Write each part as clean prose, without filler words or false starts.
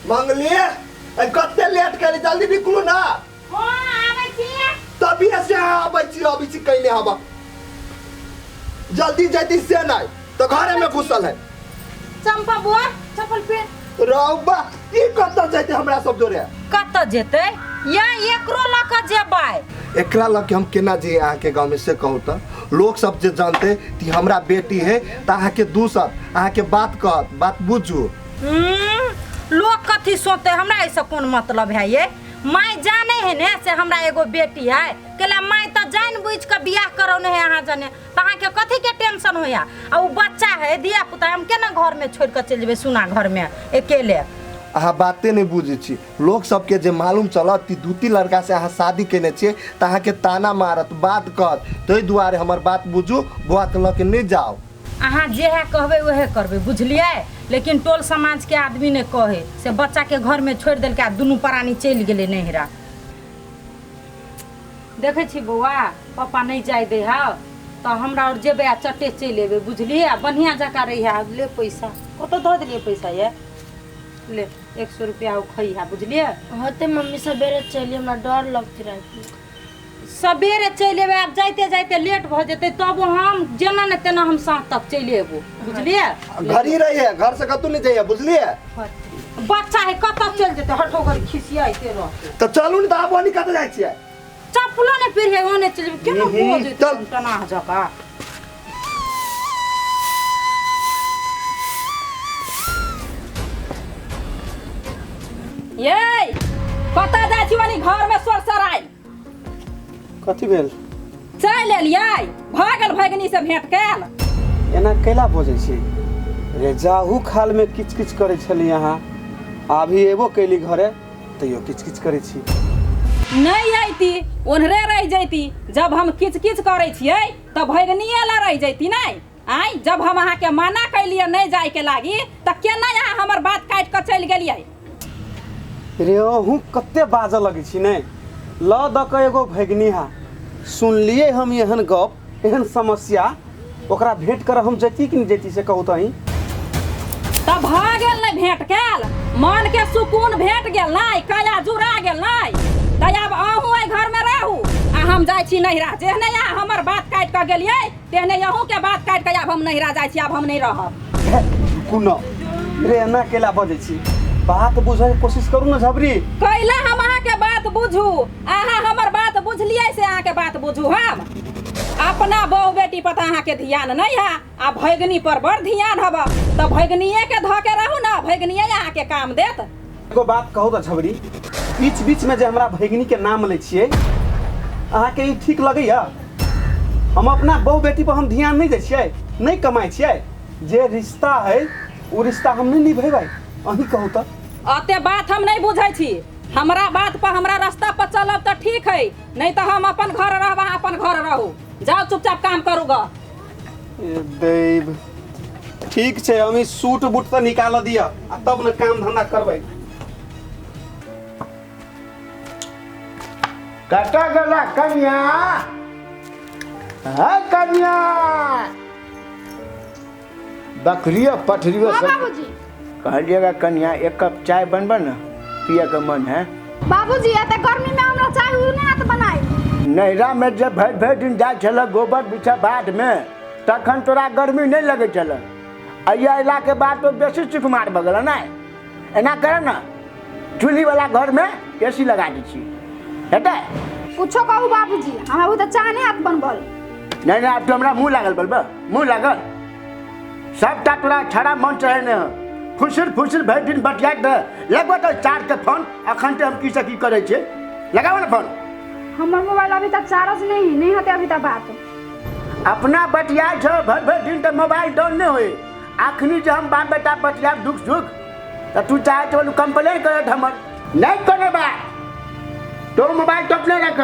मंगली ए कते लेट केली जल्दी निकलू ना। हाँ आबै छी। तभी से अहाँ आबै छी, अबै छी कैले हवा जल्दी जैती से नहीं तो घरे में घुसल है। चंपा बुआ चप्पल पेन रौबा ई कतऽ जैते हमरा सब जोरे? कतऽ जेतै? या एकरो लऽ कऽ जेबै। एकरा लऽ के हम केना जइए अहाँके गाँवमे से कहू तऽ? लोक सब जे जानते कि हमरा बेटी है तऽ अहाँके दूसत, अहाँके बात कहत, बात बुझू। लोक कथी सोचते, हमरा एहिसँ कोन मतलब है? ये माय जाने है ने से हमरा एगो बेटी है, केला माय तऽ जानि बुझि कऽ बियाह करौने है अहाँ जने, तऽ अहाँके कथी के टेंशन होइया? आ ओ बच्चा है धिया पुता, हम केना घरमे छोड़ि कऽ चलि जेबै सुना घरमे अकेले? अहाँ बाते नहि बुझै छी। लोक सबके जे मालूम चलत कि दू तीन लड़का से अहाँ शादी केने छियै तऽ अहाँके ताना मारत, बात कहत। ताहि दुआरे हमर बात बुझू, बौआके लऽ के नहि जाउ। अहाँ जेहे कहबै उहे करबै, बुझलियै? लेकिन टोल समाजके आदमी नहि कहै से बच्चाके घरमे छोड़ि देलकै आ दुनू प्राणी चलि गेलै नैहरा। देखै छी बौआ, पापा नहि जाय दै हौ तऽ हमरा आओर जेबै आ चटे चलि एबै, बुझलियै? आ बढ़िआँ जकाँ रहिहे। ले पैसा कतऽ धऽ देलियै पैसा? ये ले 100 रुपया ओ खइहा, बुझलियै? होते मम्मी, सवेरे चलिए, हमरा डर लगते राति। सवेरे चलि एबै, आब जाइते जाइते लेट भऽ जेतै, तब हम जेना ने तेना हम साँझ तक चलि एबो, बुझलियै? घर ही रहिए, घर से कतहु नहि जाइए, बुझलियै? बच्चा है कतऽ चलि जेतै? हटो घर खिसियाइते रहतै। तऽ चलू ने तऽ आब ओनी कतऽ जाइ छियै? चप्पलो नहि पहिरियै, ओने चलि जेबै। केना बजैत चल। टनाह जकाँ। ये कतऽ जाइ छी वाली घर में सरसराइ? कथी भेल? चलि एलियै, भऽ गेल भगिनी से भेंट कयल। एना कैला बजै छी रे? जाहू खाल में किच किच करै छली अहाँ, अभी एबो कैली घरे तैयो किच किच करै छी। नहि अयती, ओन्हरे रहि जैती। जब हम किच किच करै छियै तऽ भगिनिये लए रहि जैती नहि? आँय, जब हम अहाँके मना कैलियै नहि जायके लागी तऽ केना अहाँ हमर बात काटि कऽ चलि गेलियै? रे अहूँ कते बाजऽ लगै छी ने। लऽ दऽ कऽ एगो भगिनी हा सुनलियै हम एहन गप, एहन समस्या, ओकरा भेंट करऽ हम जैती कि नहि जैती से कहू तऽ अहीं? तऽ भऽ गेल ने भेंट कयल, मन के सुकून भेट गेल नहि, काया जुड़ा गेल नहि? तऽ आब अहूँ एहि घरमे रहू आ हम जाइ छी नैहरा। जेहने अहाँ हमर बात काटि कऽ गेलियै तेहने अहूँ के बात काटि कऽ आब हम नैहरा जाइ छी, आब हम नहि रहब। रुकू न रे, एना केला बजै छी? बात बुझै के कोशिश करू न झबरी। कैला हम अहाँके बात बुझू? अहाँ हमर बात बुझलियै से अहाँके बात बुझू हम? अपना बहु बेटी पर तऽ अहाँके ध्यान नहि है आ भैगनी पर बड़ ध्यान हब, तऽ भैगनिए के धऽ के रहू ने, भैगनिए अहाँके काम देत। एगो बात कहू तऽ झबरी, बीच बीच में जे हमरा भैगनी के नाम लै छियै अहाँके ई ठीक लगैया? हम अपना बहु बेटी पर हम ध्यान नहि दै छियै, नहि कमाइ छियै? जे रिश्ता है ओ रिश्ता हम नहि निभेबै? अहीं कहू तऽ। अते बात हम नहि बुझै छी। हमरा बात पर हमरा रास्ता पर चलब तऽ ठीक है, नहीं तऽ हम अपन घर रहब, अहाँ अपन घर रहू। जाउ चुपचाप काम करू ग। ए दैव, ठीक छै, हम ई सूट बूट तऽ निकालऽ दिअ आ तब ने काम धंधा करबै। कतऽ गेला कन्या? है कन्या, बकरियो पठरियो हाँ सब। बाबूजी। कहलिएगा कन्या, एक कप चाय बनबऽ ने, पियके मन है। बाबूजी, एते गर्मी में हमरा चाय उ नहीं हाथ बनाई। नैहरा में जब भरि भरि दिन जाइ छलह गोबर बिछा बाधमे तखन तोरा गर्मी नहि लगै छलह, अइया अयलाके बाद तो बेसी सुकुमार भऽ गेल। नहि एना कर ने, चूल्हीवला घरमे ए सी लगा दै छी, हेतै? कुछो कहू बाबूजी, हमरा ओ तऽ चाय नहीं हाथ बनबल। नहीं नहीं, आब तो हमरा मुँह लागल बलबा, मुँह लागल सबटा तोरा छड़ा मन चढ़ेने हँ। फुसुर फुसुर भरि दिन बतियाइत रह। लगबऽ तऽ चार्ज के फोन, अखन तऽ हम की से की करै छियै। लगाबऽ ने फोन। हमर मोबाइल अभी तक चार्ज नहीं नहीं होते अभी तक बात। अपना बतियाइ छौ भरि भरि दिन तऽ मोबाइल डाउन नहि होय। अखनी जे हम बाप बेटा बतियाब दुख सुख तऽ तू चाहे तो कंप्लेन करत हमर। नहीं कोनो बात, तो मोबाइल तो अपने रख,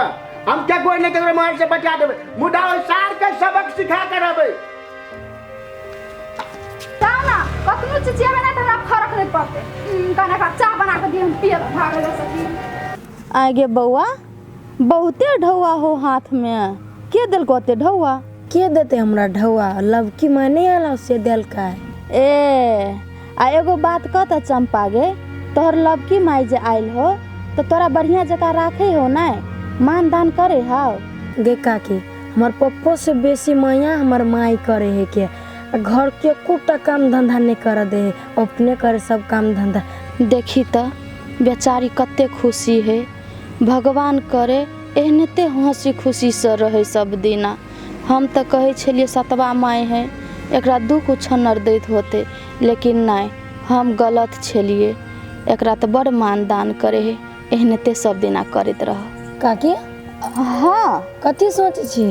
हम क्या कोई नहीं केकरो मोबाइल से बतिया देबै, मुदा ओहि सार के सबक सिखा के रहबै। जाओ ना, कतनो चिचियाबे ना तऽ हमरा फरक नहीं पड़ते। कहने का चाय बना के दिए, हम पिए भागे जा सकी। आगे बौआ, बहुते ढौआ हो हाथ में, के देलको ओते ढौआ? के देते हमरा ढौआ? लवकी माने आला से देलका। ए आ एगो बात कह तऽ चंपा गे, तोहर लवकी माय जे आयल हो तऽ तोरा बढ़िआँ जकाँ राखै हो नहि, मान दान करे हौ? गे काकी, हमर पप्पो से बेसी माया हमर माई करे है के आ घर के एकोटा काम धंधा नहीं कर दे है, अपने करे सब काम धंधा। देखी तऽ बेचारी कते खुशी है, भगवान करे एहनते हंसी खुशी से रहे सब दिना। हम तऽ कहै छलियै सतबा माय है एकरा दुख उछन्नर दैत होते, लेकिन नहि, हम गलत छलियै। एकरा तऽ बड़ मान दान करे है, एहनते सब दिना करैत रह। काकी हाँ, कथी सोचै छी?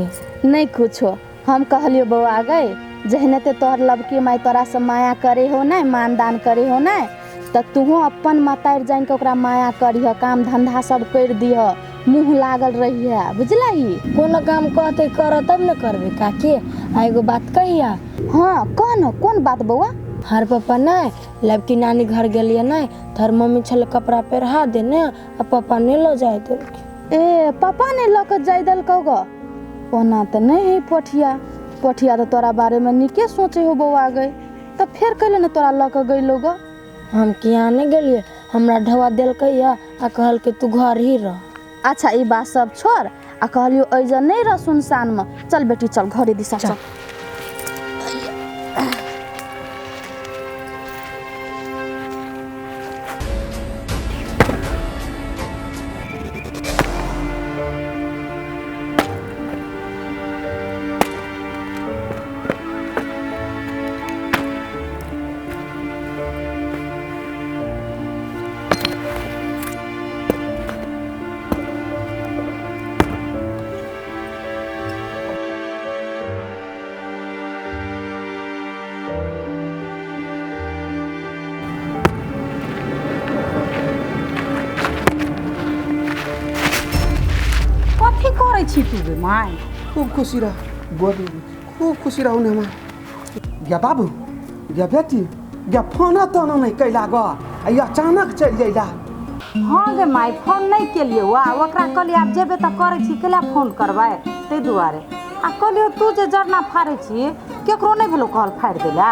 नहीं कुछो, हम कहलियो बौआ गए जहनते तोहर लबकी माय तोरा से माया करे हो नहीं, मान दान करे हो नहीं, तऽ तूहो अपन मतारि जानि के ओकरा माया करिह, काम धंधा सब कर दिह, मुँह लागल रहिहे, बुझलही? कोनो काम कहते कर तब ने करबे काकी। आ एगो बात कहिया? हाँ कह न, कोन बात बौआ? हर पप्पा नहीं लबकी नानी घर गेलियै नहीं, तोहर मम्मी छलै कपड़ा पहिरा देने आ पप्पा नहीं लऽ जाय देलकै। ए पापा नहीं लऽ के जाय देलकौ ग? ओना तऽ नहीं है पोठिया, पोठिया तऽ तोरा बारेमे नीके सोचे हो बौआ गई, तऽ फेर कैले ने तोरा लऽ के गइलो ग? हम किया नहीं गेलियै, हमरा ढौआ देलकै या आ कहलकै तू घर ही रह। अच्छा ई बात सब छोड़, आ कहलियो एहिजा नहीं रह सुनसान में, चल बेटी चल घरे दिशा चल। कथी करै छी तू गे my? खूब खुशी रह गोद, खूब खुशी रहू ने हमार। गे बाबू, गे बेटी, गे फोन तोन नहीं कैला ग, आ अचानक चलि जैला। हाँ गे my, phone नहीं केलियै वा, ओकरा कहलियै आब जेबै तऽ करै छी, कैला फोन करबै ताहि दुआरे। आ कहलियै तू जे जरना फाड़ै छी, केकरो नहि भेलौ कहल फाड़ि देला?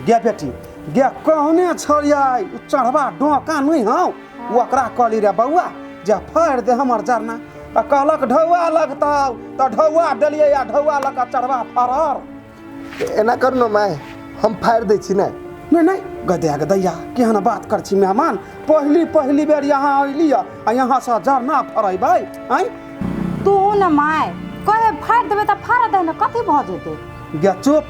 गे बेटी, गे कहने छलियै उ चढ़बा डोका नहीं हौ, ओकरा कहली रे बौआ जे फाड़ि दे हमर जरना, तऽ कहलक ढौआ लगतौ, तऽ ढौआ देलियै आ ढौआ लऽ कऽ चढ़बा फड़ल। एना करू ने माय, हम फाड़ि दै छी ने। नहीं नहीं गदैया गदैया केहन बात कर छी मेहमान, पहली पहली बेर यहाँ अयली आ यहाँ से जरना फड़ेबै आँय? तू ने my कहे फाड़ि देबै तऽ फाड़ दे ने, कथी भऽ जेतै? गे चुप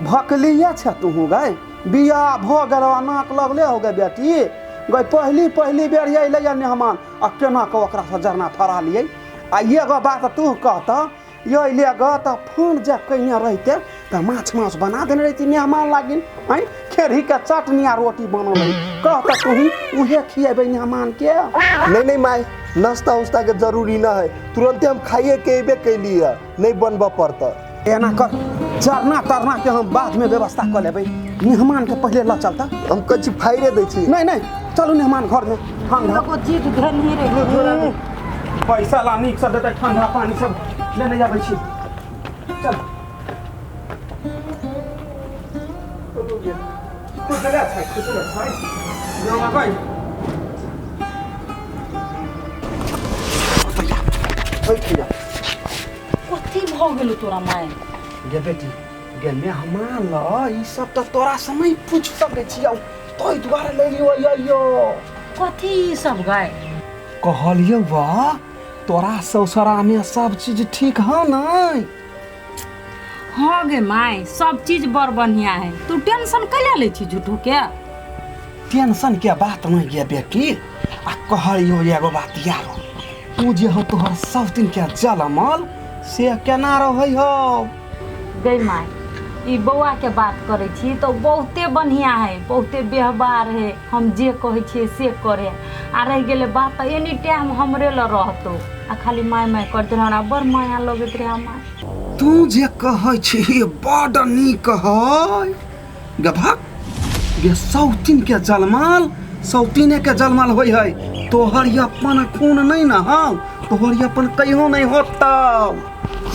भकलिया छै तू गए, बियाह भऽ गेल नाक लगले हो गए बेटी गए, पहली पहली बेर अयलै मेहमान आ केना कऽ ओकरा से जरना फड़ा लियै। आ एगो बात तू कहतऽ, अयले ग तऽ फोन जे कयने रहिते तऽ माछ माछ बना देने रहिती मेहमान लागिन, आँय खेरही के चटनी आ रोटी बनल रही, कह तऽ तूही उहे खिएबै मेहमान के। नहीं नहीं माय, नाश्ता उस्ता के जरूरी न है, तुरंते हम खाइए के अयबे कैली है, नहीं बनबऽ पड़तै। एना कर, जरना तरना के हम बाद में व्यवस्था कऽ लेबै, मेहमान के पहिले लऽ चलता। हम कहै छी फाड़िए दै छी। नहीं नहीं चलू मेहमान घर में, ठंडा एगो चीज धेनही रही, पैसा ला नीक से देतै, ठंडा पानी सब लेने जाबै छी, चल। खुशले छै, खुशले छै गई। कथी भऽ गेलौ तोरा my? गे बेटी, गे मेहमान ल ई सब तऽ तोरा से नहीं पूछ सकै छियौ, तोहि दुआरे ले लियो अइयो। कथी ई सब गए? कहलियौ वा तोरा ससुरा में सब चीज ठीक है नहीं? हाँ गे my, सब चीज बड़ बढ़िया है, तू टेंशन कैला लै छी झूठो के? टेंशन के बात नहीं गे बेटी, आ कहलियौ एगो बात यारो, तू जे हो तोहर सब दिन के जलमल से केना रहै हो? गई my, ई बौआ के बात करै छी तऽ बहुते बढ़िया है, बहुते व्यवहार है, हम जे कहै छियै से करे। आ रहि गेलै बात तऽ एनी टाइम हमरे लग रहतौ, आ खाली माय माय करते, हमरा बड़ माया लगैत रहै माय। तू जे कहै छी बड़ नीक है गे भक, गे सौतीन के जलमल सौतीने के जलमल होइ है, तोहर अपन खून नहीं न हौ, तोहर अपन कहियो नहीं होतौ,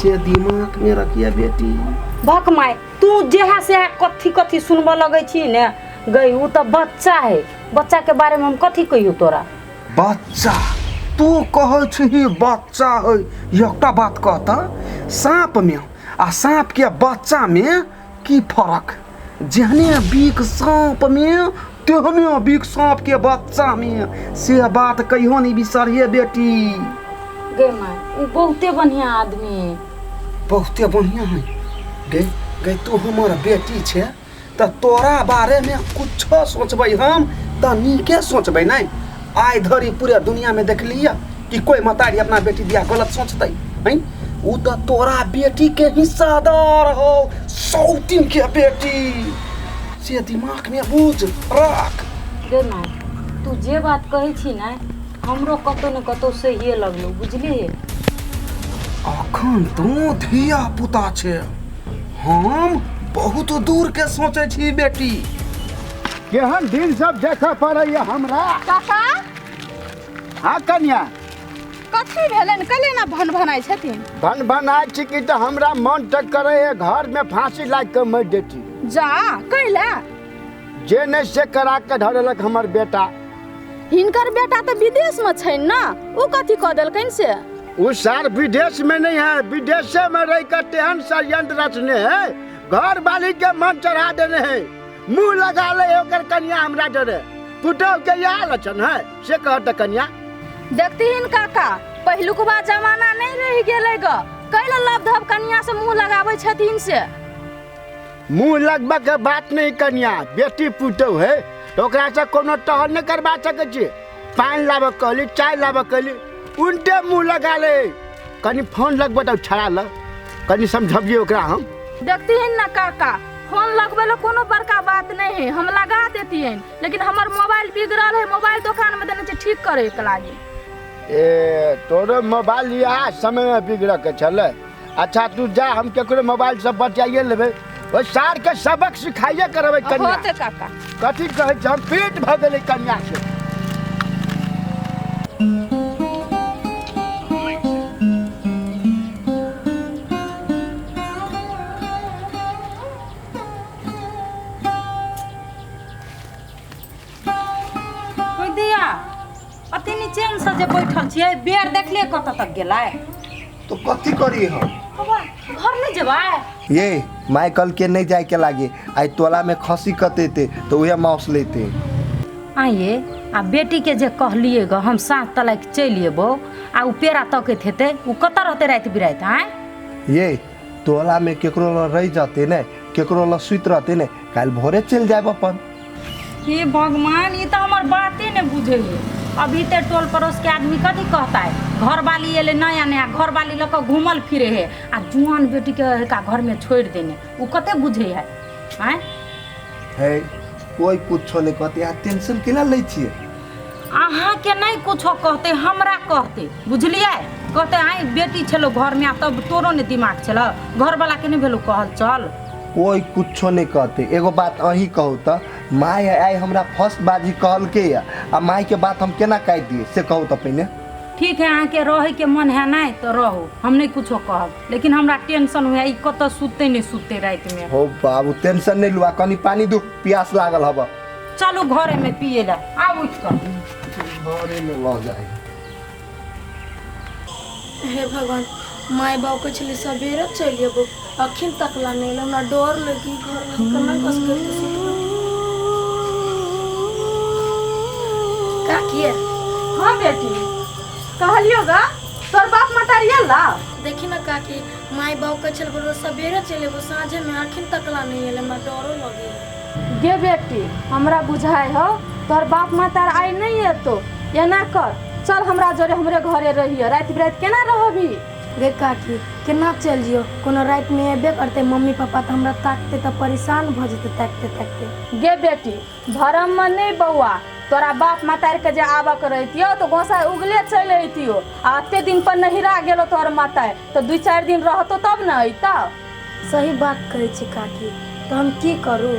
से दिमाग में रखिए बेटी। भक my, तू जेहा से कथी कथी सुनबऽ लगै छी ने गई, उ तऽ बच्चा है, बच्चा के बारे में हम कथी कहियो तोरा? बच्चा तू कहै छही बच्चा है, एकटा बात कहता, साँप में आ साँप के बच्चा में की फरक? जेहने बीख साँप में तेहने बीख साँप के बच्चा में, से बात कहियो नहीं बिसरिए बेटी। गे माय, उ बहुते बढ़िया आदमी है। बहुते बढ़िया है गे। गे तू हमर बेटी छे त तोरा बारे में कुछो सोचबै हम त नीके सोचबै। नहीं आइ धरि पूरे दुनिया में देखलिए कि कोई मतारी अपना बेटी बियाह गलत सोचतै हैं? उ त तोरा बेटी के हिस्सादार हो, सौतीन के बेटी, से दिमाग में बुझ राख। गे माय, तू जे बात कहै छी ने हमरो कतौ ने कतौ सहिए लगलो, बुझलिए? अखन तू धिया पुता छे, हम बहुत दूर के सोचे छी बेटी। केहन दिन सब देखे पड़ैया हमरा। काका। हाँ कन्या। कथी भेलनि कले ना भन भनाइ छथिन? भन भनाइ छी कि तऽ हमरा मन तक करे घर में फांसी लागि के मरि जेती। जा कैला? जे नहीं से करा के धरेलक हमर बेटा। हिनकर बेटा तऽ विदेश में छनि ना, ओ कथी कऽ देलकनि से? उ सार विदेश में नहीं है, विदेशे में रह के तेहन षड्यंत्र रचने है, घर वाली के मन चढ़ा देने है, मुँह लगा ले ओकर कन्या हमरा डरे। पुतोह के इएह लक्षण है से कहत कन्या। देखथिन काका, पहिलुकबा जमाना नहीं रहि गेलै ग, कैला लभ धब कन्या से मुँह लगाबै छथिन से? मुँह लगबे के बात नहीं कन्या, बेटी पुतोह है तो ओकरा से कोनो टहल नहीं करवा सकै छी। पानि लाबऽ कहली, चाय लाबऽ कहली, उल्टे मुँह लगा ले। कनी फोन लगबऽ तऽ छड़ा ल, कनी समझबियै ओकरा हम। देखथिन ना काका, फोन लगबै लए कोनो बड़का बात नहीं है, हम लगा देतियन, लेकिन हमर मोबाइल बिगड़ल है, मोबाइल दुकान में देने छै ठीक करे के लागी। ए तोरो मोबाइल इएह समय में बिगड़ के छलै। अच्छा तू जा, हम केकरो मोबाइल से बचाइए लेबै, ओहि सार के सबक सिखाइए करबै कन्या। होते काका। कथी कहै छै, हम पीट भऽ गेलै कन्या से। अति चैन से जे बैठल छियै, बेर देखलियै कतऽ तक गेलै? तो कथी करी हम? घर नहीं जेबै? ये my कल के नहीं जाए के लागे, आई टोला में खसी कतेते तो उहे मांस लेते। आइए आ बेटी के जे कहलिए ग हम साँझ तलक चलि एबो, आ उ पेड़ा तकैत हेतै, उ कतऽ रहतै राति बिराति? आँय ये टोला में केकरो ल रहि जते ने, केकरो ल सुति रहते ने, काल्हि भोरे चलि जायब अपन। हे भगवान, ई तऽ हमर बाते ने बुझैए। अभी ते टोल पड़ोस के आदमी कथी कहता है, घर वाली एले नया नया, घर वाली लऽ कऽ घूमल फिरे है, आ जुआन बेटी के का घर में छोड़ि देने, उ कते बुझे है? आँय है कोई कुछो नहीं कहते, अहाँ टेंशन केना लै छियै? अहाँ के नहीं कुछो कहते, हमरा कहते, बुझलियै? कहते आँय बेटी छलो घर में, आ तब तोरो ने दिमाग छलो, घर वाला के नहीं भेलो कहल चल। कोई कुछो नहीं कहते। एगो बात अहीं कहू तऽ, my आइ हमरा फर्स्ट बाजी कहलकै या, आ माय के बात हम केना काटि दियै से कहू तऽ पहिने। ठीक है, अहाँके रहै के मन है नहीं तो रहू, हम नहीं कुछो कहब, लेकिन हमरा टेंशन हुए ई कतऽ सुतते नहीं सुतते राति में। हो बाबू टेंशन नहीं लुआ, कनी पानी दू, प्यास लागल हब। चलू घरे में पिए ला, आ उठ कऽ घरे में लऽ जाए। हे भगवान, my बाप के छले सवेरे चलि अयबो, अखन तक ला नहीं एलै, हमरा डर लगी घर में केना कस करके सुतबै। काकी। हाँ बेटी कहलियो गा, तोर बाप मतारी अल्ला? देखी ना काकी, my बाप के छल बोलो सवेरे चलि अयबो, साँझे में अखन तक ला नहीं एलै, हमरा डरो लगे। गे बेटी हमरा बुझाइ हो तोहर बाप मातार आइ नहीं एतो, एना कर चल हमरा जोरे हमरे घरे रहिए, राति बिराति केना रहबी? गे काकी केना चलि जियो, कोनो राति में एबे करते मम्मी पापा तऽ हमरा ताकते तऽ परेशान भऽ जेतै ताकते ताकते। गे बेटी भरम में नहीं बौआ, तोरा बाप मातार के जे आबऽ के रहितियो तो गोसाई उगले चलि अइतियो, आ एते दिन पर नहिरा गेलो तोहर माता, तो 2-4 दिन रहतो तब न अइतो। सही बात कहै छी काकी, तऽ हम की करू?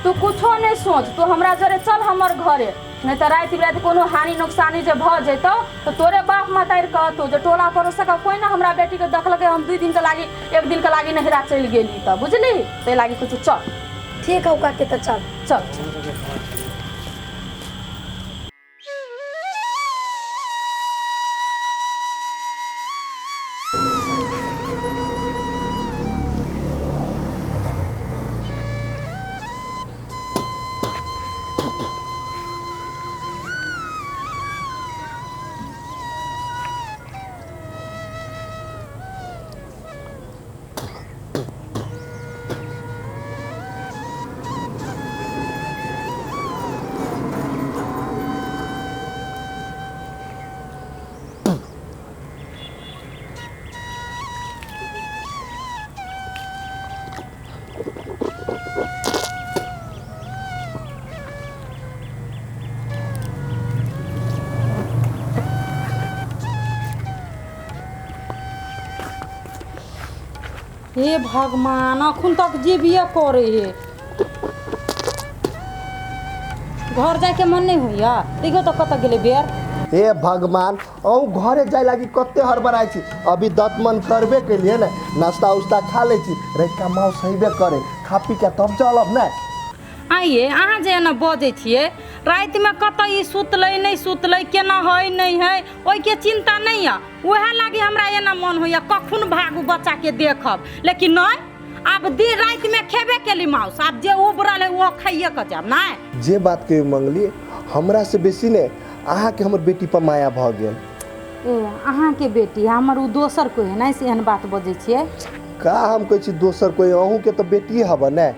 तू कुछो नहीं सोच, तू हमरा जरे चल हमर घरे, नहीं तो राति बिराति कोनो हानि नुकसानी जे भऽ जेतौ तो तोरे बाप मातार कहतौ जे टोला पड़ोस के कोई ना हमरा बेटी के देखलकै, हम 2 दिन के लागी 1 दिन के लागी नहिरा चलि गेली तऽ, बुझली? ताहि लागी कुछ चल। ठीक हौ काकी, तऽ चल चल। हे भगवान, अखन तक जीविए करे हे। घर जाके मन नहीं होइया? देखियो तो कतऽ गेलै बेर। हे भगवान, अहूँ घरे जाय लागी कते हड़बड़ाइ छी। अभी दतमन करबे केलिए ने, नाश्ता उस्ता खा लै छी, रतिका माउस हेबे करे, खा पी के तब चलब ने। आइए अहाँ जे एना बजै छियै, रातिमे कतऽ ई सुतलै नहि सुतलै, केना है नहि है, ओहिके चिंता नहीं है। वएह लागी हमरा एना मन होइया कखन भागू बच्चाके देखब, लेकिन नहीं, आब दिन रातिमे खेबे केली माउस, आब जे उबरल है वो खाइए के जायब नहि। जे बात कहियो मंगली, हमरा से बेसी ने अहाँके हमर बेटी पर माया भऽ गेल। ए अहाँके बेटी हमर ओ दोसर कोइ है नहि से एहन बात बजै छियै? का हम कहै छी दोसर कोइ, अहूँके तऽ बेटी हब ने।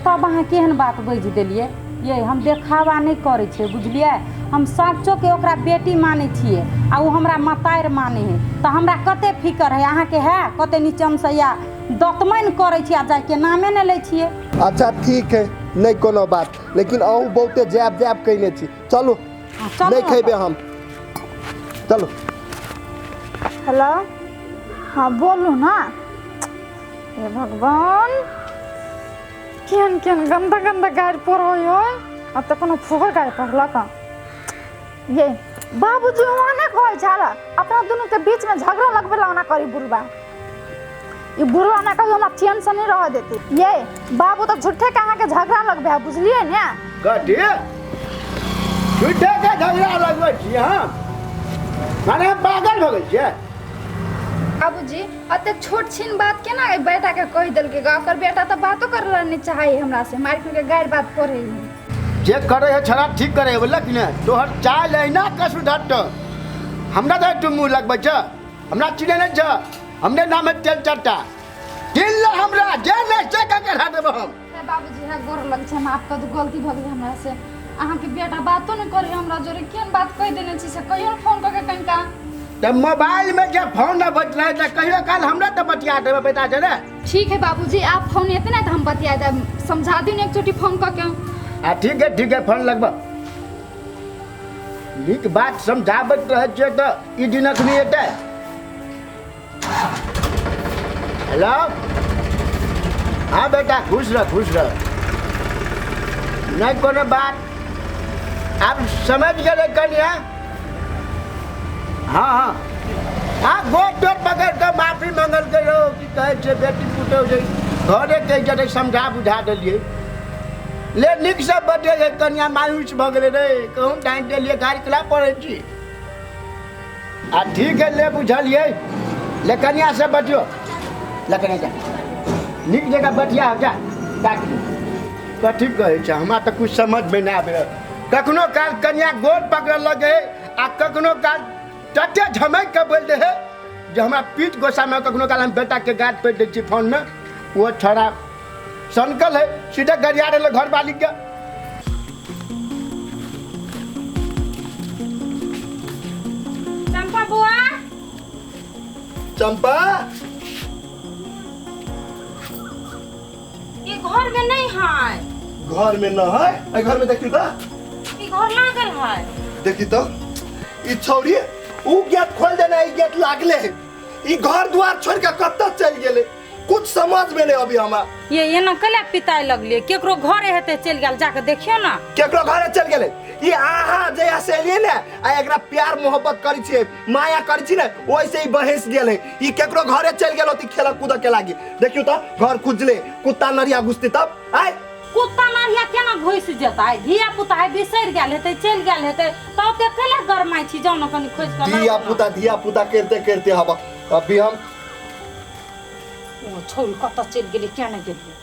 तब अहाँ केहन बात बाजि देलियै? ये हम देखावा नहि करै छियै, बुझलियै? हम सचोके ओकरा बेटी मानै छियै आ ओ हमरा मतारि मानै है, तऽ हमरा कते फिकर है। अहाँके है कते नीचमसँ या दतमनि करै छियै आ जाइके नामे नहि लै छियै। अच्छा ठीक है, नहीं कोनो बात, लेकिन अहूँ बहुते जायब जायब कयने छी। चलू नहीं खेबे हम, चलू। हेलो, हाँ बोलू ना। हे भगवान, केहन केहन गंदा गंदा गारि पढ़ै है, अब तऽ कोनो फुहर गारि पढ़लक। ये बाबूजी ओना कहै छल अपना दुनू के बीच में झगड़ा लगबे ला ओना करी बुढ़बा। ई बुढ़बा ना कहियो हमरा चैन से नहीं रह देती। ये बाबू तो झूठे के अहाँ के झगड़ा लगबे है, बुझलिए ने? कथी झूठे के झगड़ा लगबै छी हम? माने हम पागल भऽ गेल छियै? बाबूजी अते छोट छिन बात केना बेटा के कहि देलकै? ओकर बेटा तऽ बातो करला नहीं चाहे हमरा से, मारि के गारि बात पढ़े है। जे करे है छड़ा ठीक करे है, बोलक ने तोहर चाल अहिना के सुधरत। हमरा तऽ तू मुँह लगबै छ, हमरा चिन्है नहि छ, हमरे नाम है तेल चट्टा। दिल हमरा जे नहि से के करा देब हम। बाबूजी है गोर लग छै, माफ कर दू, गलती भऽ गेल हमरा से। अहाँ के बेटा बातो नहीं करे हमरा जोरे, केहन बात कहि देने छी से कहियो फोन कऽ के कनिका। तऽ मोबाइल में जब फोन न बजलै तऽ कहियो काल हमरा तऽ बतिया देबै बेटा जरे। ठीक है बाबूजी, आप फोन एते ना तऽ हम बतिया देब, समझा दियौ ने एक चोटी फोन कऽ के। आ ठीक है ठीक है, फोन लगब। नीक बात समझाबैत रहै छियै तऽ ई दिन अखनी एतै। हेलो, हाँ बेटा खुश रह खुश रह, नहीं कोनो बात, आप समझ गेलै कनिया। हाँ हाँ हाँ, गोड़ तोड़ पकड़ के माफी मंगल के रहो कि कहै छै बेटी पुतहु जे घरे के जरे समझा बुझा देलियै। ले नीक से बतेलै कनिया, मायूस भऽ गेलै रे, कहूँ डाँटि देलियै, गारि केला पड़ै छी। आ ठीक है, ले बुझलियै, ले कनिया से बतियो, ले कनिया जा नीक जगह बतिया जा। कथी कहै छै हमरा तऽ कुछ समझमे नहि आबै। कखनो काल कनिया गोड़ पकड़ल लगे आ कखनो काल तते झमकि के बोलि दै है जे हमरा पीठ गोसामे। कखनो काल हम बेटाके गारि पड़ि दै छी फोनमे, ओ छोड़ा सनकल है, सीधे गरिया रहलै घरवालीके। चंपा बुआ, चंपा ये घर में नहीं है। घर में न है? ए घर में देखी तो, ई घर लागल है। देखी तो ई छौड़ी ऊ गेट खोल देना, ई गेट लागले है, ई घर द्वार छोड़ के कतऽ चल गेले, कुछ समझ में नहीं अभी हमरा। ये एना कला पिताई लगलिए, केकरो घरे हेतै चलि गेल, जाके देखियो ना केकरो घरे चलि गेलै। ई अहाँ जहिया से एलियै ने आ एकरा प्यार मोहब्बत करै छियै, माया करै छी ने, ओइसे ही बहस गेलै। ई केकरो घरे चलि गेल होती खेल कूद के लागी। देखियो तो घर खुजले, कुत्ता नरिया घुसती तब आय। कुत्ता नरिया केना घुसि जेतै? धिया पुता है बिसरि गेल हेतै, चलि गेल हेतै, तऽ ओते कला गरमाइ छी, जाउ ने कनि खोजि कऽ। धिया पुता करिते करिते हब अभी हम। ओ छौड़ी कतऽ चलि गेलै, किया नहि गेलियै?